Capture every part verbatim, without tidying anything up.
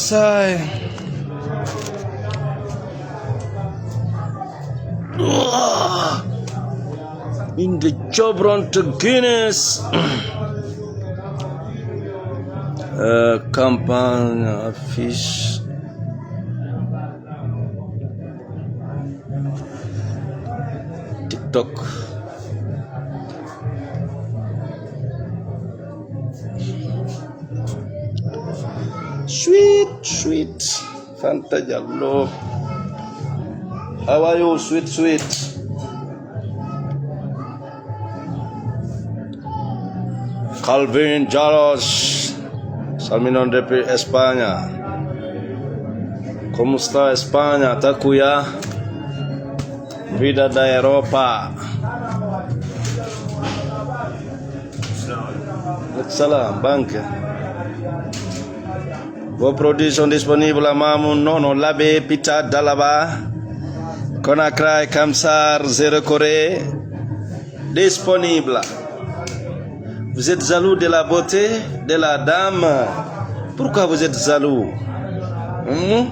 Say. Inde jobronto Guinness. Euh, campagne, affiche. TikTok. Sweet, sweet. Fanta Diallo. How are you, sweet, sweet? Calvin Jaros, salminon depuis España. ¿Cómo está España? Takuya. Vida da Europa. Salam, banque. Vos produits sont disponibles à Mamoun, Nono, Labé, Pita, Dalaba, Conakry, Kamsar, Zéro Corée. Disponible. Vous êtes jaloux de la beauté de la dame. Pourquoi vous êtes jaloux? Hmm?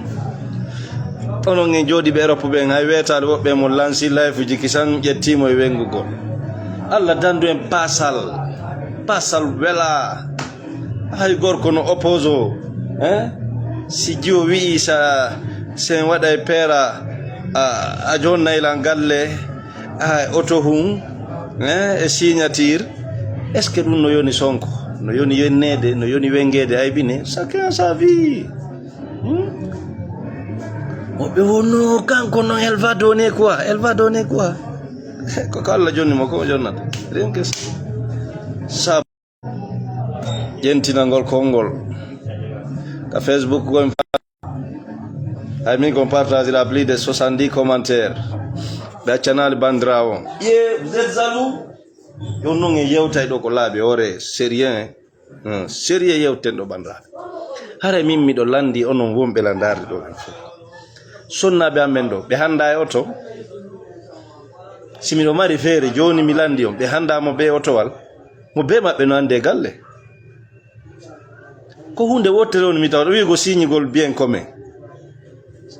Onon en jooɗiiɓe Europe ɓen, hay weetaade woɓɓe mo lansi live ji kisan ƴettiimo e wengugol. Allah dandu en pasal. Pasal wela. Hay gorko no oppose o, hein? Si jiwo wi'i sa, sen waɗay peera, a, a jonnay lan galle, a, oto hun, hein, e signature. Est-ce que ɗum no yoni Sonko? No yoni yenneede, no yoni wengeede, aybine? Chacun a sa vie. Hmm? Woɓɓe wonno kanko non, elle va donner quoi? Elle va donner quoi? Ko ko Allah jonni mo, ko o jonnata. Rien que ça. Sa ƴentinangol konngol ka Facebook, ko en fa-, hay min kon partagira plus de soixante-dix commentaires. Ɓe accanaali bandiraawo on. Ye, vous êtes jaloux? Yo non en yewtay ɗo ko laabi hoore sérieux, hein? Hmm, sérieux yewten ɗo bandiraaɓe. Haray min miɗo landi onon wonɓe la ndaarde ɗo ɓen fof. Sonnaaɓe amen ɗo, ɓe hannda e oto. Si miɗo mari feere jooni mi landi on, ɓe hannda mo be otowal, mo be maɓɓe no anndi e galle. Ko huunde wottere woni mi tawta, wi'i ko signigol bien commun.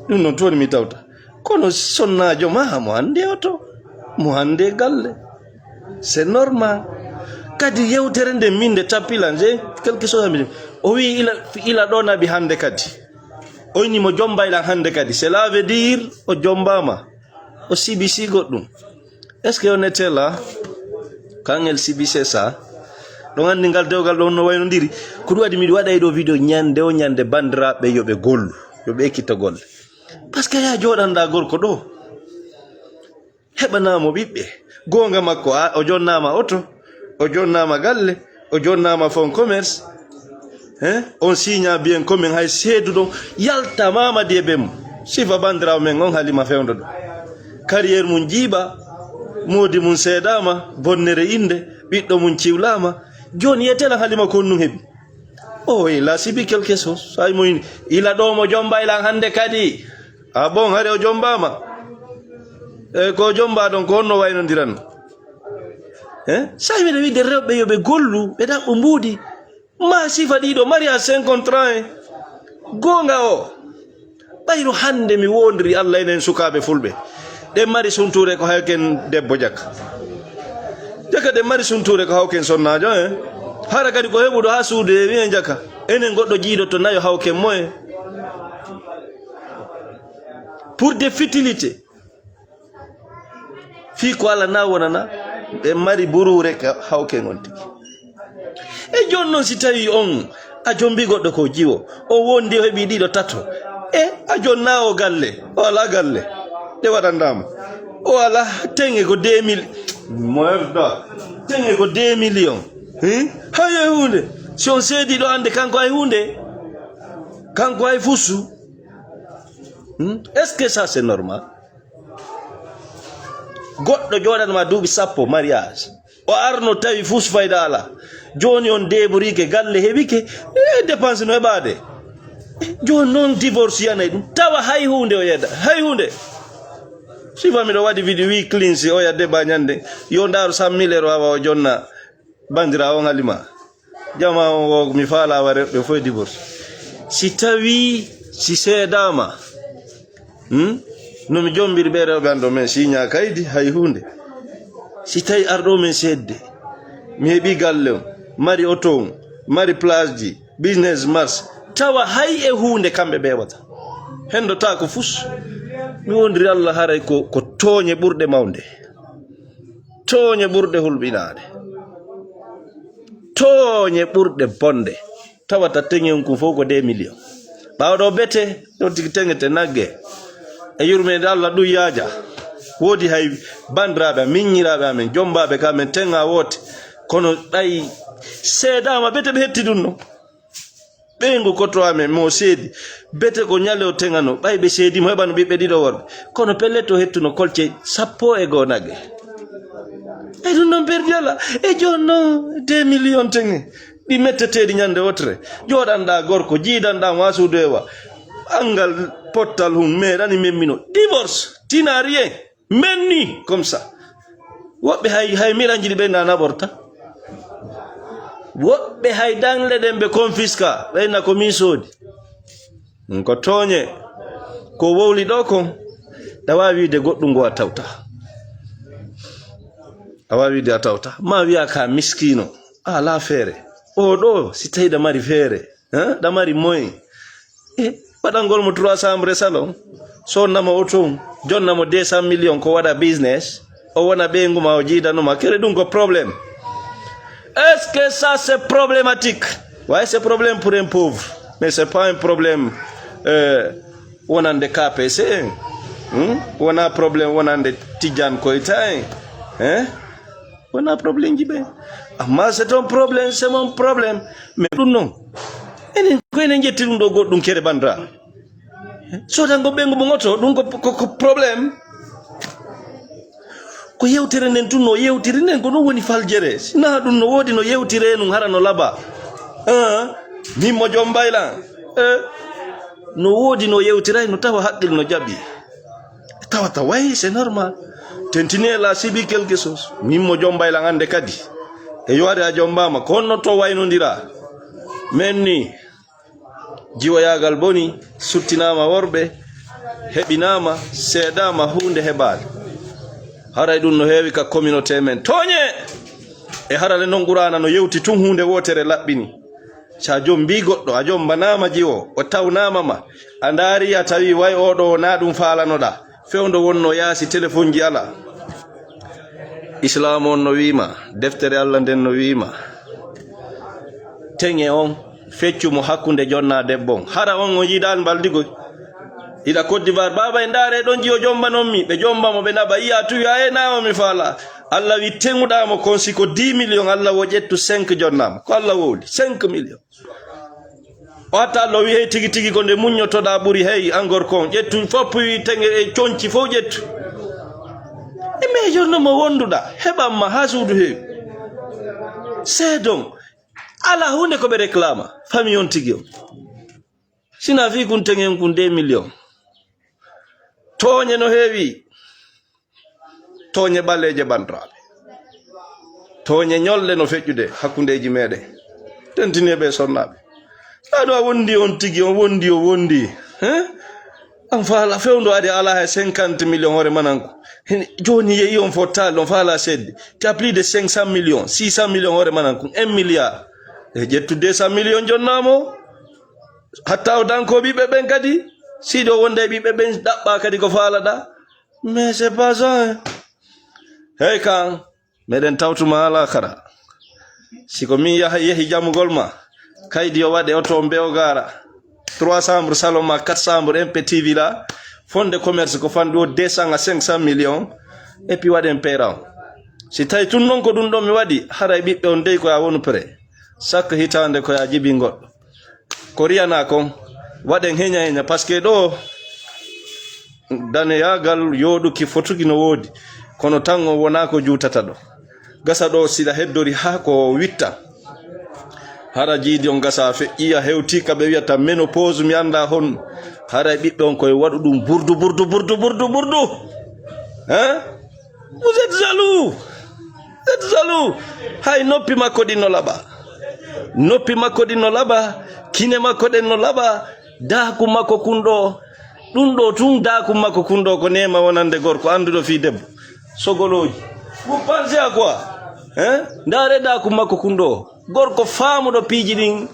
Ɗum noon toon mi tawta. Kono sonnaajo ma mo hannde oto, mo hannde galle. C'est normal. Kadi yewtere nde min nde tappilan, je quelque chose mi, o wi'i ila, ila ɗo naɓi hannde kadi. O inni mo jomba ilan hannde kadi. Cela veut dire o jombaama. O sibisi goɗɗum. Est-ce que on était là quand elle subissait ça? Ɗon anndi ngal dewgal ɗon no waynondiri. Ko ɗum waɗi miɗo waɗa e ɗo video ñande o ñande, banndiraaɓe yo ɓe gollu, yo ɓe ekkito golle. Parce que a yaha jooɗanɗaa gorko ɗo, heɓanaa mo ɓiɓɓe. Goonga makko, a, o jonnaama oto, o jonnaama galle, o jonnaama fonds commerce. Hein? On signa bien commun, hay seedu ɗon yalta Mamadi e Bemmo. Sifa banndiraawo men on, Halima fewndo ɗo. Carrière mum jiiɓa, moodi mum seedaama, bonnere innde, ɓiɗɗo mum ciwlaama. Jooni yetela Halima ko honɗum heɓi? O ila sibi quelque chose. Hay mo in-, ila ɗo mo jomba ilan hannde kadi. Ah bon, hari o jombaama? E ko jomba ɗon, ko honno waynondiran? Hein? Sai miɗo wiide rewɓe yo ɓe gollu, ɓe ɗaɓɓu mbuuɗi. Ma sifa ɗiɗo, mariage cinquante ans, eh. Goonga o. Ɓayru hannde mi wondiri Allah enen sukaaɓe fulɓe. Ɗen mari suntuure ko hawken debbo jaka. Jaka ɗen mari suntuure ko hawken sonnaajo, eh. Hara kadi ko heɓuɗo haa suudu e wi'en jaka. Enen goɗɗo jiidoto nayo hawken mo, eh. Pour des futilités. Fii ko Alla na wonana, ɓe mari buruure ka hawken on tigi. E jooni noon, si tawii on a jombii goɗɗo ko jiwo, o wondi, o heɓii ɗiɗo, tato, e a jonnaawo galle, o alaa galle, ɗe waɗandaama, o alaa teŋe ko deux mille, mo hefda, teŋe ko deux millions, hin? Hay hay huunde, si on seedii ɗo annde kanko hay huunde, kanko hay fusu. Hmm? Est-ce que ça, c'est normal? Goɗɗo jooɗanma duuɓi sappo mariage, o arno tawi fus fayda ala. Jooni on deeborike, galle heɓike, e dépense no heɓaade. Jooni noon divorce yanay ɗum. Tawa hay huunde o yedda, hay huunde. Sifa miɗo waɗi video wi clean si oya deba ñande, yo ndaaru cent mille euro awa o jonna. Banndiraawo on Halima, jamaa on wo mi faalaa wa rewɓe fof e divorce. Si tawii si seedaama, hmm? No mi jommbiri ɓee rewɓe an ɗo, men siiñaa kaydi hay huunde. Si tawii arɗo men seedde, mi heɓii galle on, mari oto on, mari place ji, business marche, tawa hay e huunde kamɓe ɓe heɓata. Henndotaako fus. Mi wondiri Allah haray ko, ko tooñe ɓurɗe mawde. Tooñe ɓurɗe hulɓinaade. Tooñe ɓurɗe bonde. Tawata teŋe on kun fof ko deux millions. Ɓaawo ɗo bete, ɗo tigi teŋete nagge. E yurmeende Allah ɗum yaaja. Woodi hay banndiraaɓe amen, miññiraaɓe amen, jommbaaɓe ka amen teŋa woote. Kono ɗay seedaama bete ɓe hetti ɗum no. Ɓeyngu koto amen mo seedi. Bete ko ñale o teŋano. Ɓay ɓe seedi mo heɓano ɓiɓɓe ɗiɗo worɓe. Kono pellet o hettuno kolce sappo e goo nagge. E ɗum ɗon perdi ala. E jooni noon deux millions teŋe. Ɗi metteteeɗi ñande wotere. Jooɗanɗaa gorko, jiidanɗaa mo haa suudu heewa. Anngal pottal hun meeɗani memmino. Divorce, tina rien. Menni comme ça. Woɓɓe hay, hay miɗan jiɗi ɓe na naɓorta. Woɓɓe hay dangle ɗen ɓe confisque, ɓe na ko min soodi. Ɗum ko tooñe. Ko wowli ɗo kon, ɗa waawi wiide goɗɗum ngo a tawta. A waawi wiide a tawta. Ma wiya ka miskiino. A alaa feere. O ɗo, si tawi ɗa mari feere, hein? Ɗa mari moyen. E, waɗangol mo trois chambres salon. Sonna mo oto, jonna mo deux cent millions ko waɗa business. O wona ɓeyngu ma, o jiidanuma. Kere ɗum ko problème. Est-ce que ça c'est problématique? Ouais, c'est problème pour un pauvre. Mais c'est pas un problème, euh, wonande K P C en. Hmm? Wona problème wonande Tidiane Koyta en. Hein? Wona problème ji ɓe. Amma c'est ton problème, c'est mon problème. Mais ɗum noon. Enen ko enen ƴetti ɗum ɗo goɗɗum kere bandra. Sodango ɓeyngu mum oto, ɗum ko, ko, ko problème. Ko yewtere nden tun no yewtiri nden, ko ɗum woni faljere. Sina ɗum no woodi no yewtire nun hara no laba. Ah, min mo jom mbayla. Eh, no woodi no yewtiray no tawa haqqil no jaɓi. Tawata way, c'est normal. Tentini e la sibi quelque chose. Min mo jom mbayla ande kadi. E yo ari a jom mbama, ko honno to waynondira. Men ni, jiwoyaagal boni, suttinaama worɓe, heɓinaama, seedaama, huunde heɓaali. Haray ɗum no heewi ka communauté men. Tooñe! E harale non Qur'aana no yewti tun huunde wootere laɓɓini. Sa jom mbii goɗɗo, a jom mbanaama jiwo, o tawnaama ma, a ndaari a tawi way oo ɗoo wonaa ɗum faalanoɗaa. Fewndo wonno yaasi, telefonji alaa. Islaamu on no wiima, deftere Alla nden no wiima, teŋe on, feccu mo hakkunde jonna debbo on. Hara on, on yiɗaani mbaldigoy? Iɗa Côte d'Ivoire, baaba e ndaare ɗon jiyo jomba non mi, ɓe jomba mo, ɓe naɓa, yiya tu, wiya, "E, na o mi faala." Alla wi, "Teŋuɗaa mo kon, si ko dix millions, Alla wo ƴettu cinq jonnaa mo." Ko Alla wowli, cinq millions. O hatta Alla o wi, "Hey, tigi tigi ko nde muññotoɗaa ɓuri, hey, an gorko on, ƴettu fof, wi teŋe e conci fof ƴettu." E mais jonno mo wonduɗaa, heɓan ma haa suudu heewi. Seedon, alaa huunde ko ɓe réclama, famille on tigi on. Sina fii kun teŋen kun deux millions. Tooñe no heewi. Tooñe ɓaleeje, banndiraaɓe. Tooñe ñolɗe no feƴƴude hakkundeeji meeɗen. Tentini e ɓe sonnaaɓe. Aɗo a wondi on tigi, on wondi, o wondi. Hein? An faala fewndo adi alaa hay cinquante millions hoore mananko. Jooni yehi on fottaali, on faala sedde. Tu as plus de cinq cent millions, six cent millions hoore mananko, un milliard. E ƴettu deux cent millions jonnaamo. Hatta o danko ɓiɓɓe ɓen kadi. Siɗo wonde e ɓiɓɓe ɓen ɗaɓɓa kadi ko faalaɗa. Mais c'est pas ça, hein. Hey kan, meɗen tawtuma alakara. Si ko min yaha yehi jamugol ma, kaydi yo waɗe oto on bewo gara. Trois chambres salon ma, quatre chambres M P T V la. Fonde commerce ko fanɗi o deux cent à cinq cent millions. Et puis waɗen payroll. Si tawi tun non ko ɗum ɗon mi waɗi, haray ɓiɓɓe on dey ko ya wonu prêt. Chaque hitaande ko ya jibi goɗɗo. Ko riyana kon, waɗen heña heña, parce que ɗo daneyaagal yooɗuki fotuki no woodi, kono tan on wonaa ko juutata ɗo. Gasa ɗo siɗa heddori haa ko witta. Hara jiidi on gasa feƴƴi a hewti ka ɓe wiyata ménopause, mi annda hon. Haray ɓiɓɓe on koye waɗu ɗum burdu, burdu, burdu, burdu, burdu. Hein? Vous êtes jaloux. Vous êtes jaloux. Hay noppi makko ɗin no laɓa. Noppi makko ɗin no laɓa, kine makko ɗen no laɓa, daaku makko kun ɗoo, ɗun ɗoo tun, daaku makko kun ɗoo ko neema wonande gorko annduɗo fii debbo. Sogolooji. Vous pensez à quoi? Hein? Ndaare daaku makko kun ɗoo. Gorko faamuɗo piiji ɗin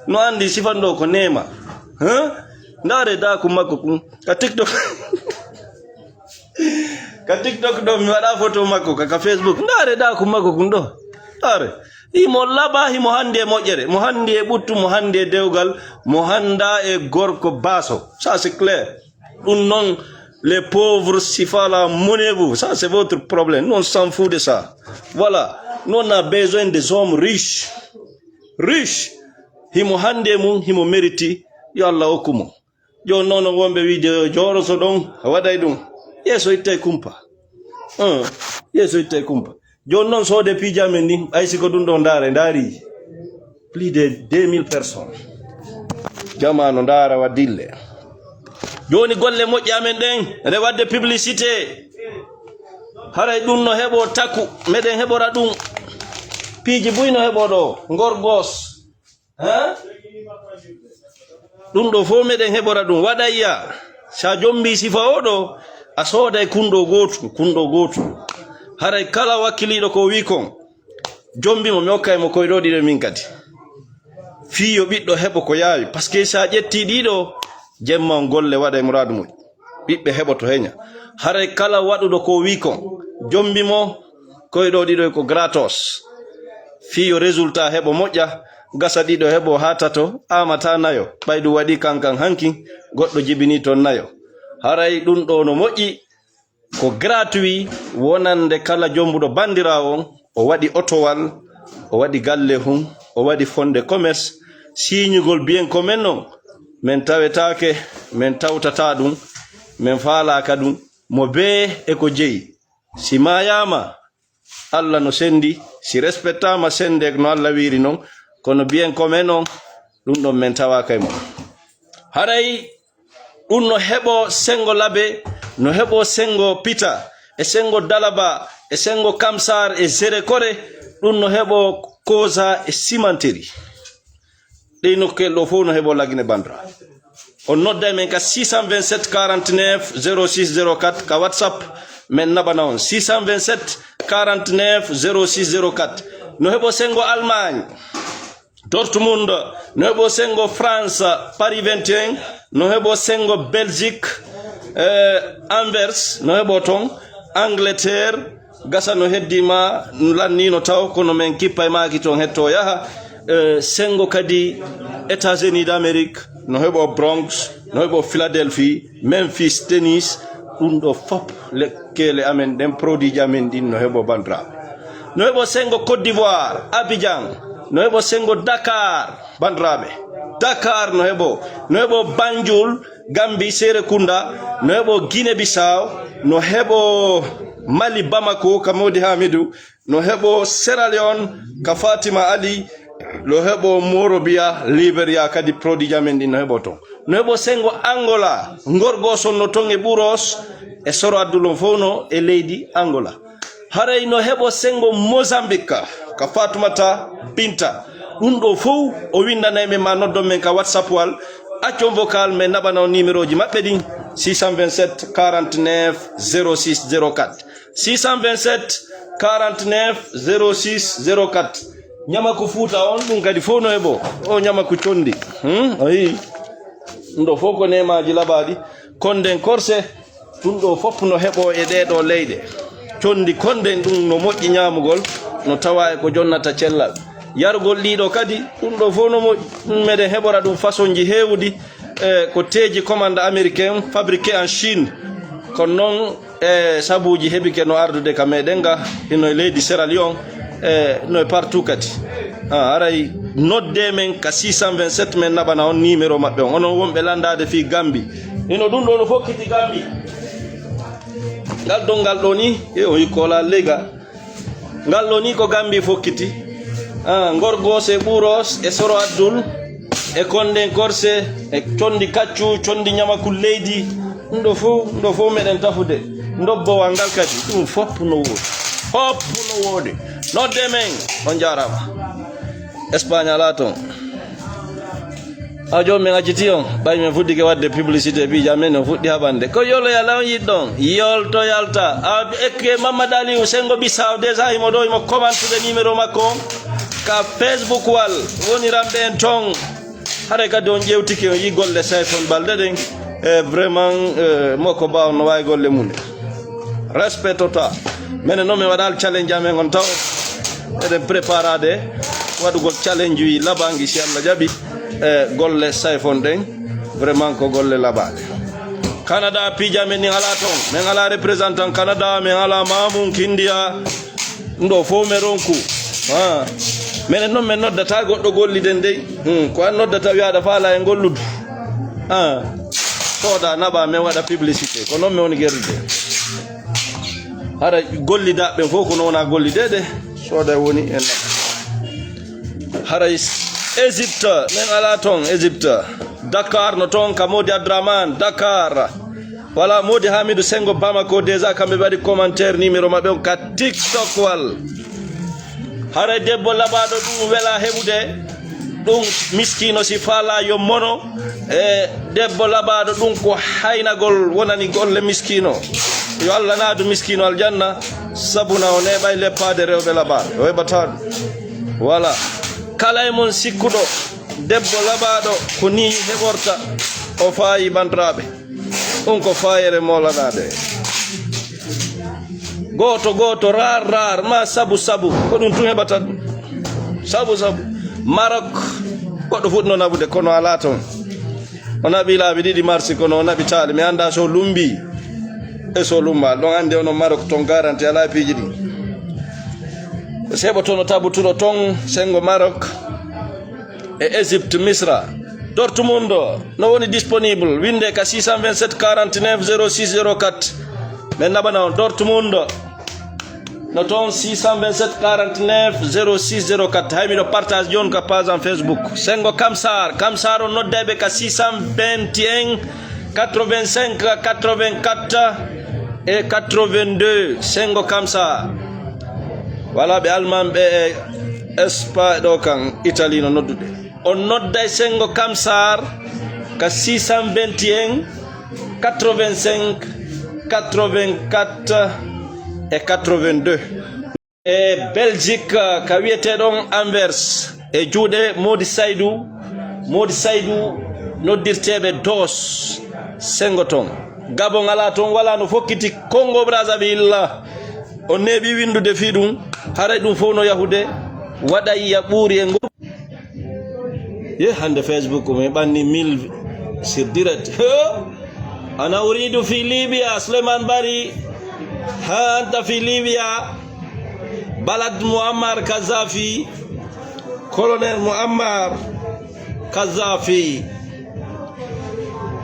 no anndi sifan ɗoo ko neema. Hein? Ndaare daaku makko kun. Ka TikTok. Ka TikTok ɗoo, mi waɗa photo makko, ka, ka Facebook. Ndaare daaku makko kun ɗoo. Ndaare. Himo laɓa, himo hanndi e moƴƴere, mo hanndi e ɓuttu, mo hanndi e dewgal, mo hannda e gorko baaso. Ça, c'est clair. Ɗun non, les pauvres, sifa la monnaie vous. Ça, c'est votre problème. Nous, on s'en fout de ça. Voilà. Nous, on a besoin des hommes riches. Riches. Himo hanndi e mun, himo mérite. Yo Allah hokku mo. Jooni non, no wonɓe wiide yo jooro so ɗon, a waɗay ɗun. Yeeso ittay kumpa. Hum, yeeso ittay kumpa. Jooni non, soode piiji amen ɗin, ay si ko ɗun ɗoo ndaare, ndaari. Plus de deux mille personnes. Jamaa no ndaara wa dille. Jooni golle moƴƴe amen ɗen, eɗe waɗde publicité. Haray ɗun no heɓoo taku, meɗen heɓora ɗun. Piiji buy no heɓoo ɗoo, ngorgos. Hein? Ɗun ɗoo fow meɗen heɓora ɗun. Waɗayya, si a jombii sifa oo ɗoo, a sooday kun ɗoo gootun, kun ɗoo gootun. Haray kala wakkiliiɗo ko wii kon, jombi mo, mi hokkay mo koy ɗoo ɗiɗo min kadi. Fii yo ɓiɗɗo heɓo ko yaawi. Parce que si a ƴettii ɗii ɗoo, jemma on golle waɗay muraadu mun. Ɓiɓɓe heɓoto heña. Haray kala waɗuɗo ko wii kon, jombi mo, koy ɗoo ɗiɗo ko gratos. Fii yo résultat heɓo moƴƴa, gasa ɗiɗo heɓo haa tato, aamata nayo. Ɓay ɗun waɗii kankan hankin, goɗɗo jibinii ton nayo. Haray ɗun ɗoo no moƴƴi, ko gratuit wonande kala jombuɗo bandiraawo on, o waɗi otowal, o waɗi galle hun, o waɗi fonde commerce, siiñugol bien commun on, men tawetaake, men tawtataa ɗun, men faalaaka ɗun, mo bee e ko jeyi. Si maayaama, Alla no senndi, si respectaama sennde no Alla wiiri non, kono bien commun on, ɗun ɗon men tawaaka e mun. Haray ɗun no heɓoo senngo Labe, no heɓoo senngo Pita, e senngo Dalaba, e senngo Kamsar, e Zerekore, ɗun no heɓoo Koza e Simanteri. Ɗee nokkuuje ɗoo fow no heɓoo Lagine Bandra. On nodday men ka six cent vingt-sept quarante-neuf zéro six zéro quatre ka WhatsApp, men naɓana on. Six cent vingt-sept quarante-neuf zéro six zéro quatre. No heɓoo senngo Allemagne, Dortmund, no heɓoo senngo France, Paris vingt et un, no heɓoo senngo Belgique, eh, Anvers, no heɓoo ton, Angleterre, gasa no heddii ma, lanniino taw, kono men kippa e maaki ton hetto yaha, eh, senngo kadi États-Unis d'Amérique, no heɓoo Bronx, no heɓoo Philadelphie, Memphis, Tennessee, ɗun ɗoo fow lekkeele amen ɗen, produit ji amen ɗin no heɓoo bandiraaɓe. No heɓoo senngo Côte d'Ivoire, Abidjan, no heɓoo senngo Dakar, bandiraaɓe. Dakar no heɓoo, no heɓoo Banjul, Gambie, Serekunda, no heɓoo Guinée Bissau, no heɓoo Mali, Bamako, ka Modi Hamidou, no heɓoo Sierra Leone, ka Fatima Ali, no heɓoo Monrovia, Liberia, kadi produit ji amen ɗin no heɓoo ton. No heɓoo senngo Angola, Ngorgos on no ton e Ɓuros, e Soro Addulon fow no e leydi Angola. Haray no heɓoo senngo Mozambique, ka Fatoumata Binta. Ɗun ɗoo fow o winndanay men maa noddon men ka WhatsApp wal, accon vocal men naɓana on nimerooji maɓɓe ɗin, six cent vingt-sept quarante-neuf zéro six zéro quatre. Six cent vingt-sept quarante-neuf zéro six zéro quatre. Ñamaku Fuuta on, ɗun kadi fow no heɓoo. O ñamaku conndi. Hmm? A yi'i? Ɗun ɗoo fow ko neemaaji laɓaaɗi. Konden korse, ɗun ɗoo fow no heɓoo e ɗee ɗoo leyɗe. Conndi konden ɗun no moƴƴi ñaamugol, no tawaa e ko jonnata cellal. Yarugol ɗii ɗoo kadi, ɗun ɗoo fow no moƴƴi. Ɗun meɗen heɓora ɗun fasonji heewuɗi, e ko teeji commande américain, fabriqué en Chine. Kono non, e sabuuji heɓike no ardude ka meɗen ga, hino e leydi Sierra Leone, e no e partout kadi. Ah, haray noddee men ka six cent vingt-sept, men naɓana on nimeroo maɓɓe on. Onon wonɓe lanndaade fii Gambie. Hino ɗun ɗoo no fokkiti Gambie. Ngal donngal ɗoo nii, e o ikkola lega. Ngal ɗoo nii ko Gambie fokkiti. Ah, Ngorgos e Ɓuros e Soro Addul e Konden Korse e Conndi Kaccu, Conndi Ñamaku Leydi. Ɗun ɗoo fow, ɗun ɗoo fow meɗen tafude. Ndobbowal ngal kadi, ɗun fow no woodi. Fow no woodi. Noddee men, on jaaraama. Espagne alaa toon. Awa jooni min acciti on, ɓay min fuɗɗike waɗde publicité, piiji amen no fuɗɗi haɓande. Ko yoloyala on yiɗɗon, yolto yalta. A ekke Mamadou Aliou, Senngo Bissau, déjà himo ɗo, himo commentude numéro makko on ka Facebook wal. Woniranɓe en toon. Haray kadi on ƴeewtike, on yii golle Sayfon Balde ɗen. E vraiment, e, mo ko mbaaw no waawi golle mum. Respect total. Menen noon min waɗaali challenge amen on taw. Eɗen préparade waɗugol challenge uji laɓangi si Allah jaɓi. E golle Sayfon ɗen, vraiment ko golle laɓaaɗe. Canada piiji amen ɗin alaa toon. Min alaa représentant Canada, min alaa Mamoun Kindia. Ɗum ɗo fof min ronku. Ah. Menen noon min noddata goɗɗo golliden dey. Hmm. Ko an noddata wiyaɗa faala e ngolludu. Ah. Sooda naɓa min waɗa publicité. Ko noon min woni gerdude. Hara gollidaɓe ɓen fof ko noon wona gollidede. Sooda woni en naɓa. Haray Égypte, min alaa toon Égypte. Dakar no toon ka Modi Abdraman, Dakar. Voilà, Modi Hamidou Senngo Bamako, déjà kamɓe ɓe waɗi commentaire numéro maɓɓe on ka TikTok wal. Haray debbo laɓaaɗo ɗum wela heɓude, ɗum miskiino si faala yo mono. E debbo laɓaaɗo ɗum ko haynagol wonani golle miskiino. Yo Allah naadu miskiino aljanna, sabuna o neeɓay leppaade rewɓe laɓaaɓe, o heɓataa ɗum. Voilà. Kala e mon sikkuɗo debbo laɓaaɗo ko nii heɓorta, o faayi bandiraaɓe. Ɗum ko faayere moolanaade. Gooto gooto, raar raar, ma sabu sabu, ko ɗum tun heɓata ɗum. Sabu sabu. Maroc, goɗɗo fuɗɗino naɓude, kono alaa toon. O naɓi laabi ɗiɗi marsi, kono o naɓi taali. Mi anndaa so lumbii e so lumbaali. Ɗon anndi onon Maroc toon garanti alaa e piiji ɗin. Seɓotono tabutuɗo toon, Senngo Maroc. E Égypte, Misra. Dortmund no woni disponible, winde ka six cent vingt-sept quarante-neuf zéro six zéro quatre. Min naɓana on Dortmund. No toon six cent vingt-sept quarante-neuf zéro six zéro quatre. Hay miɗo partage jooni ka page am Facebook. Senngo Kamsar, Kamsar on noddayɓe ka six cent vingt et un quatre-vingt-cinq quatre-vingt-quatre et quatre-vingt-deux. Senngo Kamsar. Wala ɓe Alman ɓe e Espagne ɗo kan Italie no noddude. On nodday Senngo Kamsar ka six cent vingt et un quatre-vingt-cinq quatre-vingt-quatre et quatre-vingt-deux. E Belgique ka wiyeteɗon Anvers e juuɗe Modi Saydou, Modi Saydou noddirteɓe Doos Senngo toon. Gabon alaa toon, wala no fokkiti Congo Brazzaville. On neeɓi winndude fii ɗum, haray ɗum fof no yahude waɗa yiya ɓuuri e ngol. Ye hannde Facebook mi ɓanni mille sur direct. Ana uridu fi Libya, Souleymane Bari. Ha anta fi Libya. Balad Muammar Kadhafi. Colonel Muammar Kadhafi.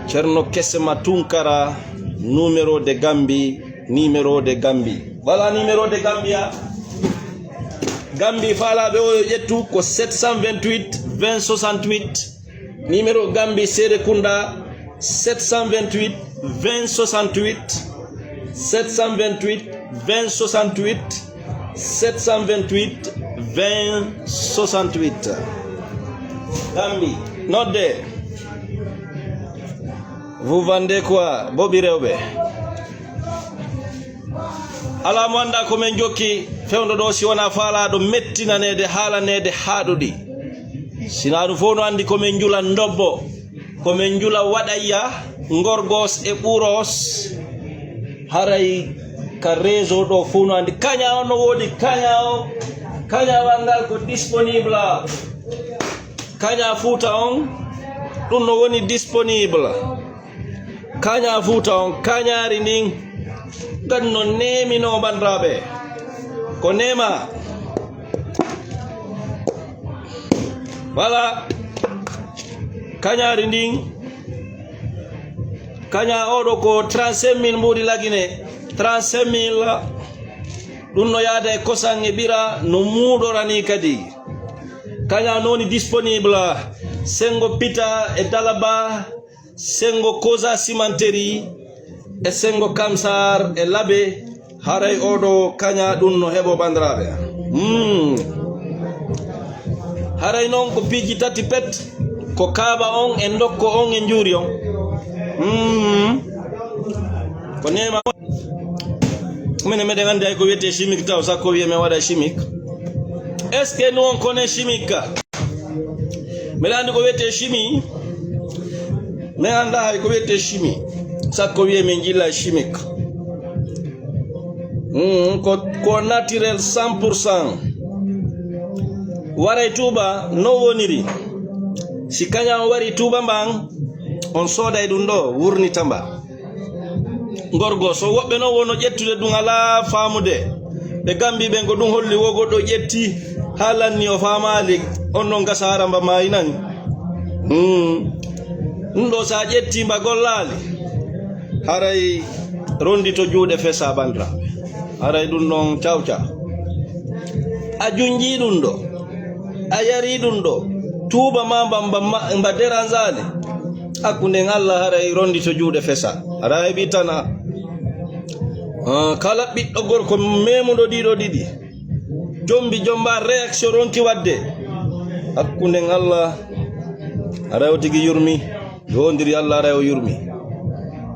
Ceerno Kesema Tunkara, numéro de Gambie. Numéro de Gambie. Voilà numéro de Gambia. Gambie faalaaɓe o yo ƴettu ko sept cent vingt-huit vingt soixante-huit. Numéro Gambie Serekunda sept cent vingt-huit vingt soixante-huit. sept cent vingt-huit vingt soixante-huit. sept cent vingt-huit vingt soixante-huit. Gambie, nodde. Vous vendez quoi, boɓi rewɓe? Alaa mo anndaa ko min jokki fewndo ɗo si wonaa faalaaɗo mettinaneede, haalaneede haaɗuɗi. Sinaa ɗum fof no anndi ko min njula ndobbo, ko min njula waɗayya, ngorgos e ɓuros. Haray ka réseau ɗo fof no anndi. Kaña on no woodi, kaña o, kañawal ngal ko disponible. Kaña Fuuta on, ɗum no woni disponible. Kaña Fuuta on, kañaari ndin, kadi no neeminoo, banndiraaɓe. Ko neema. Voilà. Kañaari ndin, kaña oɗo ko trente-cinq mille mbuuɗi Lagine. Trente-cinq mille. Ɗum no yaada e kosan e ɓira, no muuɗorani kadi. Kaña nooni disponible. Senngo Pita e Dalaba, Senngo Koza Cimenterie, e Senngo Kamsar e Labe. Haray oɗo kaña ɗum no heɓo, banndiraaɓe. Hmm. Haray noon ko piiji tati pet, ko kaaba on e ndokko on e njuuri on. Mm. Ko neema. Minen meɗen anndi hay ko wiyetee chimique taw, sakko wiye men waɗa chimique. Est-ce que nous on connaît chimique ka? Meɗen anndi ko wiyetee chimie. Men annda hay ko wiyetee chimie. Sakko wiye men jilla chimique. Mm, ko, ko naturel cent pour cent. Waray Tuuba no woniri. Si kaña on wari Tuuba mban, on sooday ɗum ɗo, wurnita mba. Ngorgo, so woɓɓe non wono ƴettude ɗum alaa faamude. Ɓe Gambi ɓen ko ɗum holli wo goɗɗo ƴetti, haalanni o faamaali, on non gasa hara mba maayi nani. Mm. Ɗum ɗo sa ƴetti mba gollaali, haray rondi to juuɗe fesa bandira. Haray ɗum ɗon cawca. A junjii ɗum ɗo. A yarii ɗum ɗo. Tuuba ma mba, mba, mba, mba deranzaali. Hakkunden Allah haray rondi to juuɗe fesa. Haray ɓi tana. Ah, kala ɓiɗɗo gorko memuɗo ɗiɗo ɗiɗi. Jombi jomba réaction ronki wadde. Hakkunden Allah haray o tigi yurmi. Yondiri Allah haray o yurmi.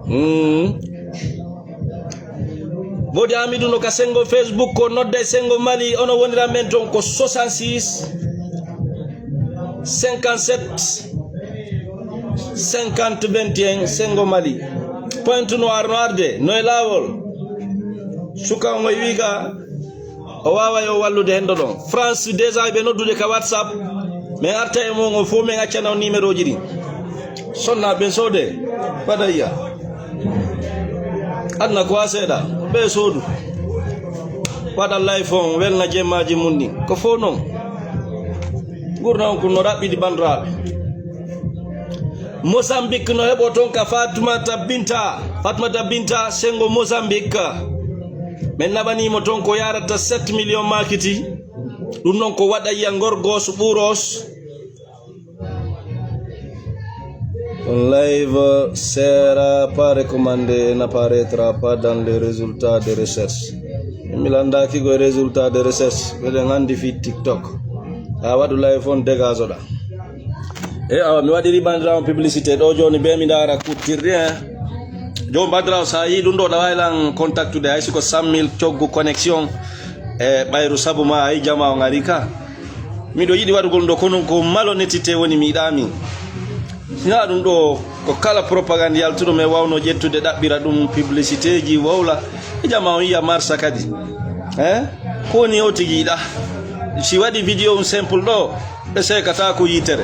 Hmm. Modi Amidou no ka sengo Facebook ko nodda e sengo Mali, ono wonira men ton ko soixante-six, cinquante-sept, cinquante, vingt et un, sengo Mali. Pointe noire no arde, no e laawol. Suka on e wiiga, o waaway o wallude hendo ɗon. France déjà ɓe noddude ka WhatsApp. Men arta e mon o fof men accana on numéro ji ɗin. Sonna ɓen soode. Wadayya. Adna ko a seeɗa. Ɓe soodu. Waɗa live on welna jemmaji mun ɗin. Ko fof non. Gurna on kun no raɓɓiɗi bandiraaɓe. Mozambique no heɓo ton ka Fatoumata Binta. Fatoumata Binta sengo Mozambique. Men naɓanimo ton ko yarata sept millions makiti. Ɗum non ko waɗa yiya ngorgos ɓuros. On live sera pas recommandé, n'apparaîtra pas dans les résultats de recherche. Mi landaaki koye résultat de recherche, mbeɗen anndi fii TikTok. A waɗu live on dégazoɗa. E awa, mi waɗiri bandirawo publicité ɗo jooni be mi ndaara kuttirɗi, eh. Jooni bandirawo, sa yii ɗum ɗo, ɗa waawi lan contactude hay si ko cent mille coggu connexion e ɓayru sabu ma ay jama on ari ka. Miɗo yiɗi waɗugol ɗo, kono ko malhonnêteté woni mi yiɗaa min. Sinaa ɗum ɗo, ko kala propagande yaltuɗo, mi wawno ƴettude ɗaɓɓira ɗum publicité ji, wowla. E jama on yiya marsa kadi. Eh? Ko woni o tigi yiɗaa? Si waɗi vidéo on simple ɗo, ɓe seekata ko yitere.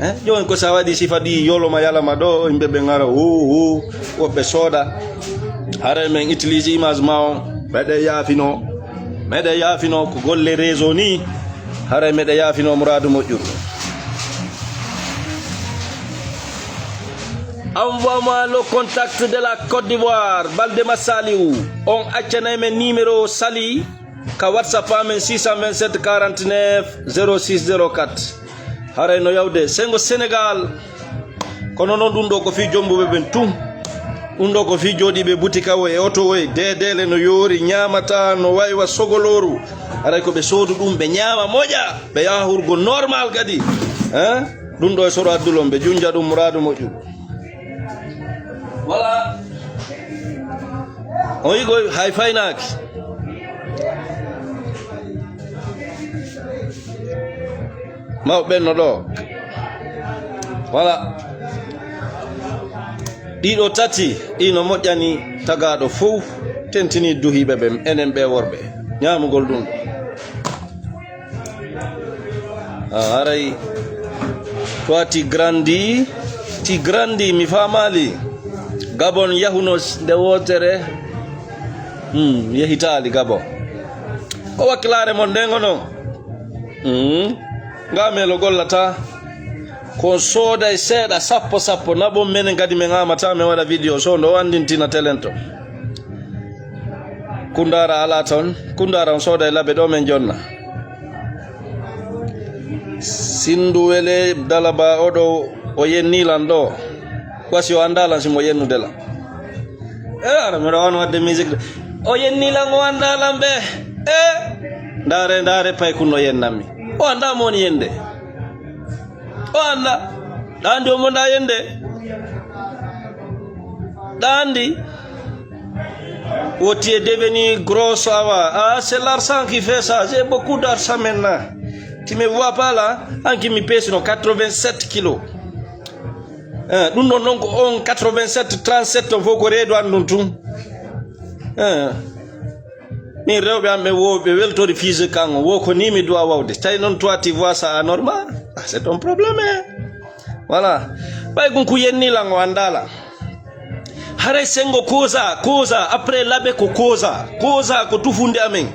Eh? Jooni ko sa waɗi sifa ɗi yoloma yalama ɗo, yimɓe ɓe ngara, hu, hu, woɓɓe sooda. Haray men utilise image ma on, meɗe yaafino. Meɗe yaafino ko golle réseau ni. Haray meɗe yaafino muraadu moƴƴuru. Envoie-moi le contact de la Côte d'Ivoire, Balde Massaliou. On accanay men numéro Sali ka WhatsApp amen six cent vingt-sept quarante-neuf zéro six zéro quatre. Haray no yawde sengo Sénégal. Kono noon ɗum ɗo ko fii jombuɓe ɓen tun. Ɗum ɗo ko fii jooɗiiɓe butika o e oto o e deedeele no yoori, ñaamata no waywa sogolooru. Haray ko ɓe soodu ɗum, ɓe ñaama moƴa, ɓe yaha hurgo normal kadi. Hein? Ɗum ɗo e soro addulon, ɓe junja ɗum muraadu moƴƴu. Voilà. On yigoy hay faynaaki. Mawɓe ɓen no ɗo. Voilà. Ɗiɗo tati, ɗi no moƴƴani tagaaɗo fow, tentini duhiiɓe ɓen, enen ɓe worɓe. Ñaamugol ɗum. Ah, haray. Toi, tu grandis, tu grandis, mi faamaali. Gabon yahuno nde wootere. Hmm, yehitaali Gabon. Ko wakkilaare mon nden ngono. Hmm. Nga melo gollata. Ko sooday seeɗa, sappo, sappo. Naɓon menen kadi men amata, men waɗa vidéo. So ndo andintina telen to. Kundaara alaa ton. Kundaara on sooday labe ɗo men jonna. Sindu wele dalaba oɗo o yenni lan ɗo. Wasi o anndaa lan si mo yennude lan. E, ara, miɗo wano wadde musique de. O yenni lan, o anndaa lan ɓe. E, ndaare, ndaare, paykun no yennammi. O anndaa mo woni yende. O anda. Ɗandi o monda yende. Ɗandi. Woti est devenu grosse awa. Ah, c'est l'argent qui fait ça. J'ai beaucoup d'argent maintenant. Tu me vois pas là? Anki mi pesi no quatre-vingt-sept kilos. Eh, ɗum ɗon noon ko on quatre-vingt-sept, trente-sept on fof ko reedu an ɗum tun. Eh. Min rewɓe am ɓe wo ɓe weltori physique kan o wo ko ni mi duwa wawde. Tawi noon toi tu vois ça anormal. Ah, c'est ton problème, hein. Voilà. Ɓay gun ku yenni lan o andala. Haray sengo koza, koza, après laɓe ko koza. Koza ko tufunde amen.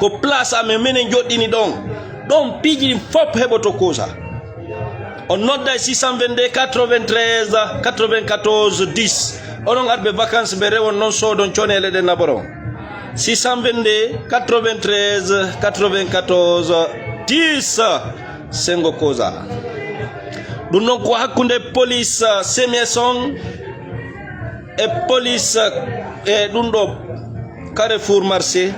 Ko place amen menen joɗɗini ɗon. Ɗon piiji ɗin fop heɓoto koza. On nodda e six cent vingt-deux quatre-vingt-treize quatre-vingt-quatorze dix. Onon arɓe vacances ɓe rewon noon soodon conele ɗe naboron. Six cent vingt-deux quatre-vingt-treize quatre-vingt-quatorze dix. Sengo koza. Ɗum noon ko hakkunde police, uh, Semies on e police, uh, e ɗum ɗo Carrefour Marché,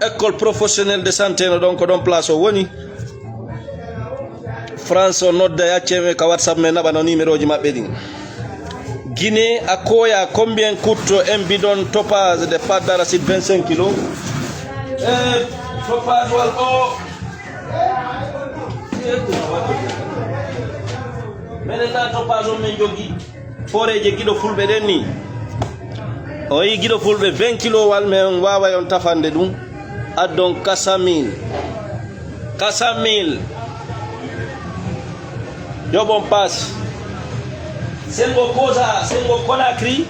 école professionnelle de santé no ɗon ko ɗon place o woni. France o nodda e acceme ka WhatsApp men naɓa no numéro ji maɓɓe ɗin. Guinée a koya combien coûte un bidon topaz de pâte d'arachide vingt-cinq kilos? Eh, topaz wal o. Menen na topaz on men joggi. Fooreeje giɗo fulɓe ɗen ni. O yi giɗo fulɓe vingt kilo wal men waaway on tafande ɗum. Addon quatre cent mille. Quatre cent mille. Yoɓon paas. Sengo koza, sengo Conakry.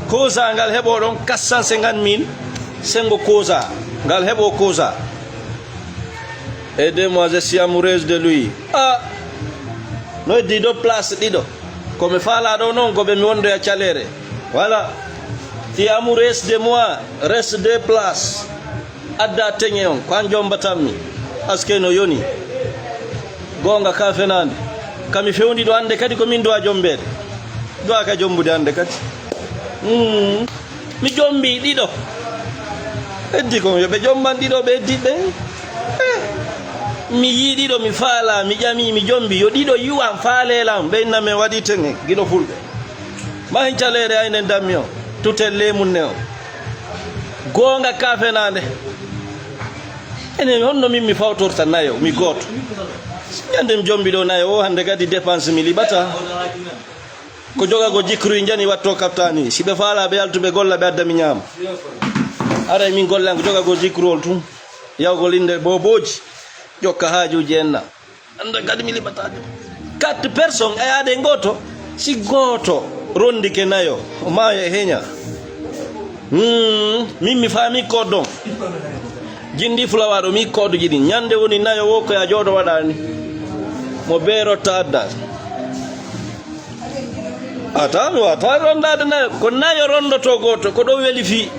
Koza ngal heɓo ɗon quatre cent cinquante mille. Sengo koza. Ngal heɓo koza. Aidez-moi, je suis amoureuse de lui. Ah! No heddi ɗo place ɗiɗo. Ko mi faala ɗo noon, ko ɓe mi wondoya caleere. Voilà. Ti amoureuse de moi, reste deux places. Adda teŋe on, ko an jombatammi. Aske no yoni. Goonga ka fenaande. Ka mi fewndi ɗo hannde kadi ko min duwa jombeede. Duwa ka jombude hannde kadi. Mm. Mi jombi ɗiɗo. Heddi kon yo ɓe jomban ɗiɗo ɓe heddi ɓe. Eh. Mi yii ɗiɗo mi faala, mi ƴami, mi jombi. Yo ɗiɗo yiwan faalelan ɓe inna men waɗi teŋe giɗo fulɓe. Mahin caleere aynen dammi o. Tuten leemun ne o. Goonga ka fenaande. Enen honno min mi fawtorta nayo, mi gooto. Ñande mi jombi ɗo nayo o hannde kadi dépense mi liɓata. Ko joga ko jikru njani watto kaptani. Si ɓe faala ɓe yaltu ɓe golla ɓe adda mi ñaama. Aray min gollan ko joga ko jikruwol tun. Yawgol innde boobooji. Jokka haajuuji en na. Annda kadi mi liɓata ɗum. Quatre personnes e aade gooto. Si gooto rondike nayo, o maaya e heña. Hmm, min mi faami koddon. Jindi fulawa ɗo mi kodduji ɗin. Ñande woni nayo wo ko ya jooɗo waɗani. Mo beerotta adda. Ata mi wata rondaade nayo. Ko nayo rondoto gooto. Ko ɗo weli fii.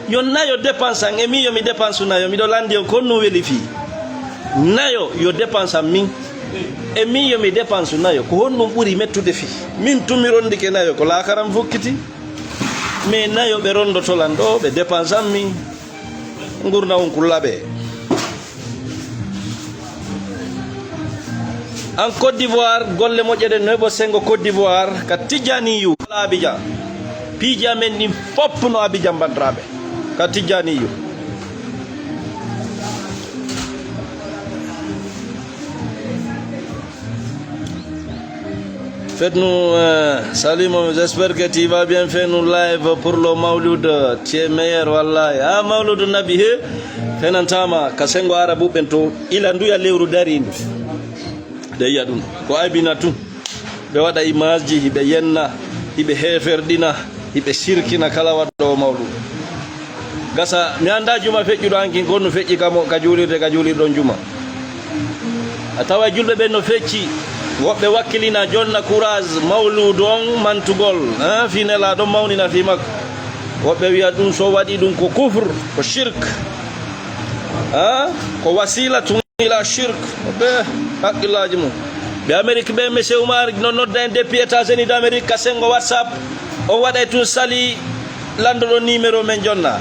Yo nayo dépense an. E mi yo mi dépense nayo. Miɗo landi on ko honno weli fii. Nayo yo dépense an min. E min yo mi dépense nayo. Ko honɗum ɓuri mettude fii. Min tun mi rondike nayo. Ko laakaram fokkiti. Mais nayo ɓe rondoto lan ɗo. Ɓe dépense an min. Ngurna on kullaɓe. En Côte d'Ivoire, golle moƴƴe ɗen no heɓo sengo Côte d'Ivoire ka Tijaniyu. Wala Abidjan. Piiji amen ɗin fop no Abidjan, bandiraɓe. Ka Tijaniyu. Faites-nous, euh, salut, mon, j'espère que tu vas bien. Fais-nous live pour le Maulud. Tu es meilleur, wallahi. Ah, Maulud Nabi, he? Fenantama, ka sengo Arabu ɓen to, ila nduya lewru dari ndu. De yiya ɗum. Ko aybina tun. Ɓe waɗa image ji, hiɓe yenna, hiɓe heeferɗina, hiɓe sirkina kala waɗɗo o Maulud. Gasa, mi annda juma feƴƴuɗo hankin, ko no feƴƴi ka mo, ka juulirde, ka juulirɗon juma. A tawa julɓe ɓen no fecci, woɓɓe wakkilina jonna courage mawludu on mantugol, hein, fii Nelaaɗo mawnina fii makko. Woɓɓe wi'a ɗum so waɗi ɗum ko kufr, ko shirk. Hein? Ko wasila tun ila shirk. Woɓɓe haqqillaaji mum. Ɓe Amérique ɓe, Monsieur Oumar no nodda en depuis États-Unis d'Amérique ka sengo WhatsApp. On waɗay tun sali lanndo ɗon numéro men jonna.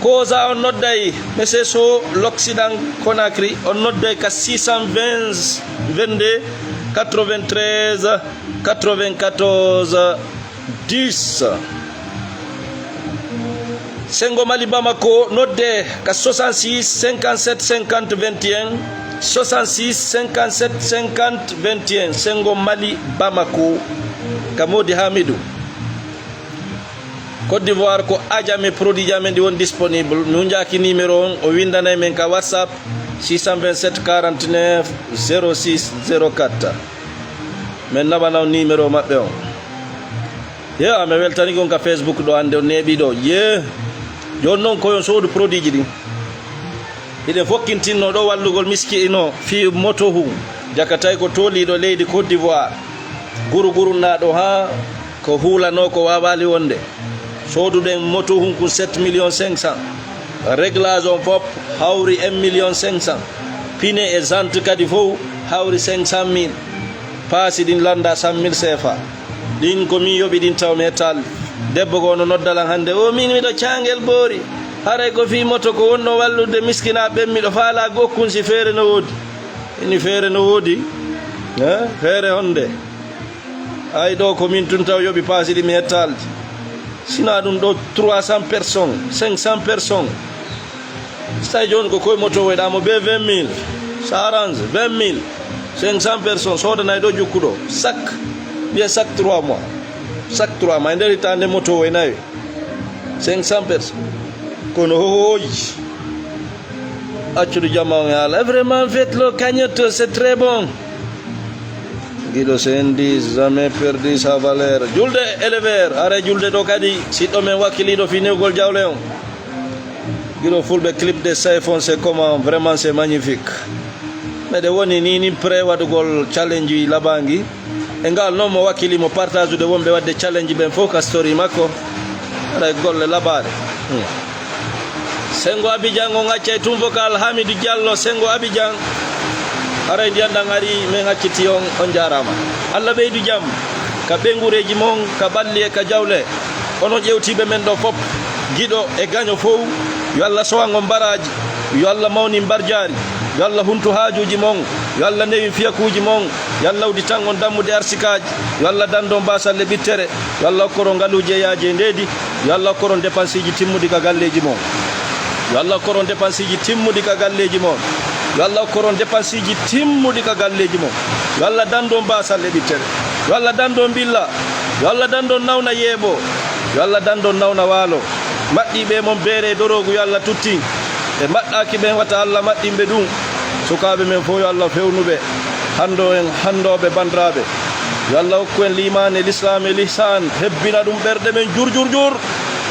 Kosa on nodday, Monsieur Sow, l'Occident Conakry, on nodday ka six cent vingt, vingt-deux, quatre-vingt-treize, quatre-vingt-quatorze, dix. Sengo Mali Bamako, nodde ka soixante-six, cinquante-sept, cinquante, vingt et un, soixante-six, cinquante-sept, cinquante, vingt et un. Sengo Mali Bamako, ka Modi Hamidou. Côte d'Ivoire ko Adjamé, produit ji amen ɗi woni disponible. Mi hunjaaki numéro on, o windanay men ka WhatsApp, six cent vingt-sept quarante-neuf zéro six zéro quatre. Men naɓana on numéro maɓɓe on. Ye, a mi weltani on ka Facebook ɗo, hannde on neeɓi ɗo. Ye, jooni noon ko yon soodu produit ji ɗin. Hiɗen fokkintinno ɗo wallugol miskiino fii moto hun, jakatay ko tooliiɗo leydi Côte d'Ivoire. Guru gurunnaaɗo haa ko huulanoo ko waawaali wonde. Sooduɗen moto hun kun sept millions cinq cents. Réglage on fof hawri un million cinq cents. Pine e jante kadi fof hawri cinq cent mille. Paasi ɗin lannda cent mille C F A. Ɗin ko min yoɓi ɗin taw mi hettaali. Debbo goo no nodda lan hannde, o min miɗo caangel boori. Haray ko fii moto ko wonno wallude miskinaaɓe ɓen, miɗo faalaa gokkun si feere no woodi. Ini feere no woodi. Eh, feere honde? Ay ɗo ko min tun taw yoɓi paasi ɗi mi hettaali. Sina ɗum ɗo trois cents personnes, cinq cents personnes. So tawi jooni ko koye moto woyɗa mo be vingt mille, ça arrange, vingt mille, cinq cents personnes, soodanay ɗo jukkuɗo, chaque, mbiya chaque trois mois, chaque trois mois, e nder hitaande moto woy nayi, cinq cents personnes, kono hohooji, accude jama on e Allah. Vraiment, faites le cagnotte, c'est très bon. Guido Sendi, jamais perdu sa valeur. Julde éleveur, are julde ɗo kadi, siɗɗo men wakkiliiɗo fii newgol jawle on. Guido fulɓe clip de Saifon, c'est comment? Vraiment, c'est magnifique. Meɗe woni ni, ni prêt waɗugol challenge labangi. E ngal noon mo wakkili mo partage'ude wonɓe waɗde challenge ɓen fof ka story makko. Aray golle labaɗe. Hmm. Sengo Abidjan on accay tun vocal Hamidou Diallo, Sengo Abidjan. Aray ndiyan ɗan ari, men acciti on, on jaaraama. Allah ɓeydu jam ka ɓeynguureeji mon, ka ɓalli e ka jawle. Onon ƴeewtiiɓe men ɗo fof, giɗo e gaño fof, yo Allah sowan on baraaji, yo Allah mawnin barjaari, yo Allah huntu haajuuji mon, yo Allah newin fiyakuuji mon, yo Allah udditan on dammuɗe arsikaaji, yo Allah dandu on baasalle ɓittere, yo Allah okkor on ngaluuji e yaaji e ndeedi, yo Allah okkor on dépenseeji timmuɗi ka galleeji mon. Yo Allah okkor on dépenseeji timmuɗi ka galleeji mon. Yo Allah okkor on dépenseeji timmuɗi ka galleeji mon. Yo Allah dandu on baasal e ɓittere. Yo Allah dandu on mbilla. Yo Allah dandu on nawna yeeɓo. Yo Allah dandu on nawna waalo. Maɗɗiiɓe mon beere e doroogu, yo Allah tuttin. Ɓe maɗɗaaki ɓen, wata Allah maɗɗin ɓe ɗum. Sukaaɓe men fof, yo Allah fewnu ɓe. Hanndo en, hanndooɓe, banndiraaɓe. Yo Allah hokku en liimaan e lislaam e lihsaan, hebbina ɗum ɓerɗe men jur, jur, jur.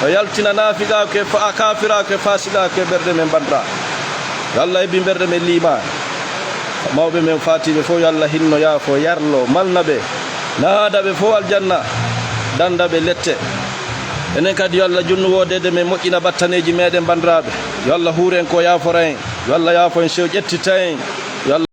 O yaltina naafiqaaku e fa-, kaafiraaku e faasiqaaku e ɓerɗe men, banndiraaɓe. Yo Allah hebbin ɓerɗe men liimaan. Mawɓe men faatiiɓe fof, yo Allah hinno, yaafo, yarlo, malna ɓe, naada ɓe fof aljanna, danda ɓe lette. Enen kadi, yo Allah junnu woodeede men, moƴƴina battaneeji meɗen, banndiraaɓe. Yo Allah huur en ko yaafora en. Yo Allah yaafo en sew, ƴettita en. Yo Allah